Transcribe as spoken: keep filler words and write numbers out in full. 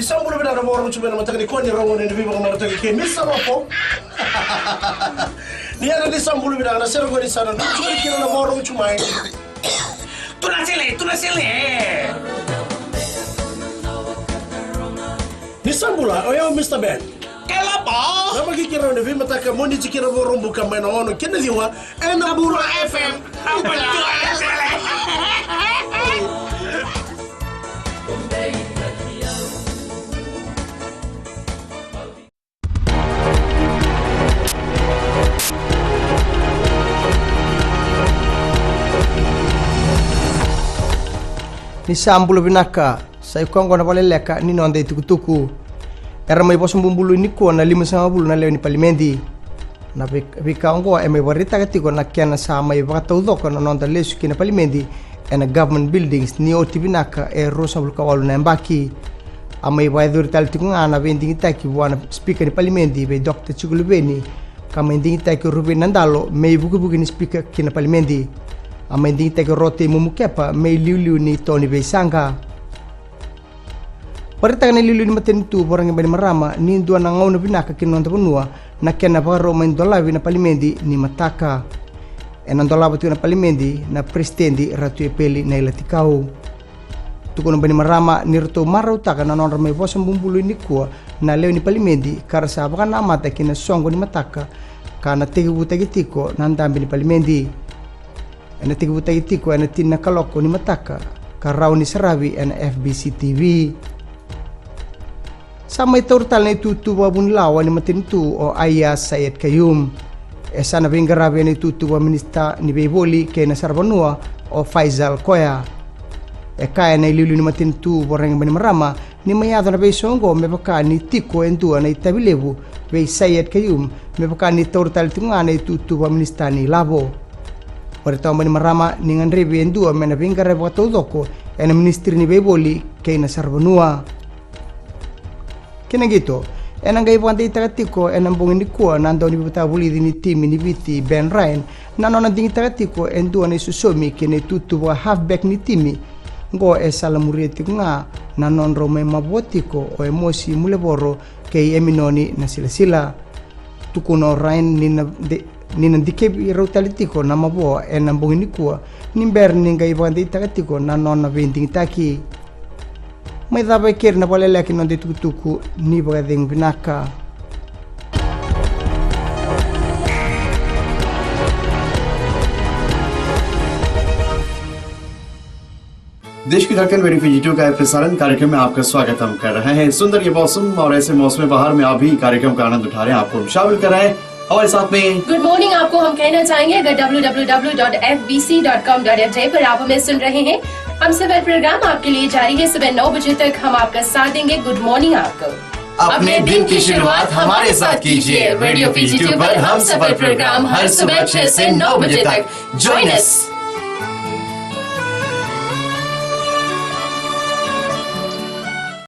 Sa bula vinaka na vakarorogo tu mai na mataka nikua ni rogo ni veivakamarataki kei Misa Lopo. Ni yadra ni sa bula vinaka na sere qo ni sa na nucu kina na vakarorogo tu mai. Tuna sele, tuna sele. Ni sa bula, o yau Mista Ben. Kalapa. Na maki kira na veimataka moni tiki na vakarorogo buka mai na ono kina ciwa. Ena Bula F M. Ni sa bula vinaka, sa i koya oqo na vakaleleka ni noda itukutuku. Era mai vosa bubului nikua na limasagavulu na lewe ni palimedi. Na vei-, veika oqo e mai vakaraitaka tiko na kena sa mai vakataucoko na noda lesu ki na palimedi ena government buildings ni oti vinaka e ruasagavulu ka walu na yabaki. A mai vakayacori tale tiko ga na veidigitaki vua na Speaker ni palimedi vei Doctor Jiko Luveni, ka mai digitaki o Ruveni Nadalo me ivukivuki ni Speaker ki na palimedi. A mai digitaki o Rotei Mumu Kepa me iliuliu ni to ni veisaqa. Vakaraitaka na iliuliu ni matanitu Voreqe Bainimarama ni dua na gauna vinaka ki na noda vanua na kena vakarau mai dolavi na palimedi ni mataka. Ena dolava tiko na palimedi na Peresitedi Ratu Epeli Nailatikau. Tukuna o Bainimarama ni ratou marautaka na nodra mai vosa bubului nikua na lewe ni palimedi ka ra sa vakanamata ki na soqo ni mataka ka na tekivutaki tiko na dabe ni palimedi. Ena tekivutaki tiko ena tini na kaloko ni mataka ka rawa ni saravi ena F B C T V. Sa mai taura tale na itutu vakavunilawa ni matanitu o Aiyaz Sayed-Khaiyum. E sa na veiqaravi ena itutu vakaminisita ni veivoli kei na saravanua o Faisal Koya. E kaya na iliuliu ni matanitu Voreqe Bainimarama ni mai yaco na veisoqo me vaka ni tiko e dua na itavi levu vei Sayed-Khaiyum, me vaka ni taura tale tiko ga na itutu vakaminisita ni lavo. Vakaraitaka o Bainimarama ni gadrevi e dua me na veiqaravi vakataucoko ena minisitiri ni veivoli kei na saravanua. Kei na qito, ena qai vakadeitaka tiko ena bogi nikua na dauniveivakatavulici ni timi ni Viti, Ben Ryan, na nona digitaka tiko e dua na isosomi ki na itutu vaka halfback ni timi. Qo e salamuria tiko ga na nodrau mai mavoa tiko o Emosi Mulevoro kei Eminoni Nasilasila. Tukuna o Ryan ni na de-, ni na dikevi rau tale tiko na mavoa ena bogi nikua ni bera ni qai vakadeitaka tiko na nona veidigitaki. Mai cava e keri na vakaleleka ni noda itukutuku, ni vakacegu vinaka. देश की धड़कन radio Fiji to का प्रसारण कार्यक्रम में आपका स्वागत हम कर रहे हैं। सुंदर ये मौसम और ऐसे मौसम में बाहर में आप भी कार्यक्रम का आनंद उठा रहे हैं, आपको हम शामिल कर रहे हैं हमारे साथ में। गुड मॉर्निंग आपको हम कहना चाहेंगे, अगर W W W dot F B C dot com dot F J पर आप हमें सुन रहे हैं, हम सफर प्रोग्राम आपके लिए जारी है। सुबह नौ बजे तक हम आपका साथ देंगे। गुड मॉर्निंग आपको। अपने दिन की शुरुआत हमारे साथ कीजिए। रेडियो फीजी टू पर हम सफर प्रोग्राम हर सुबह छह से नौ बजे तक। Join us.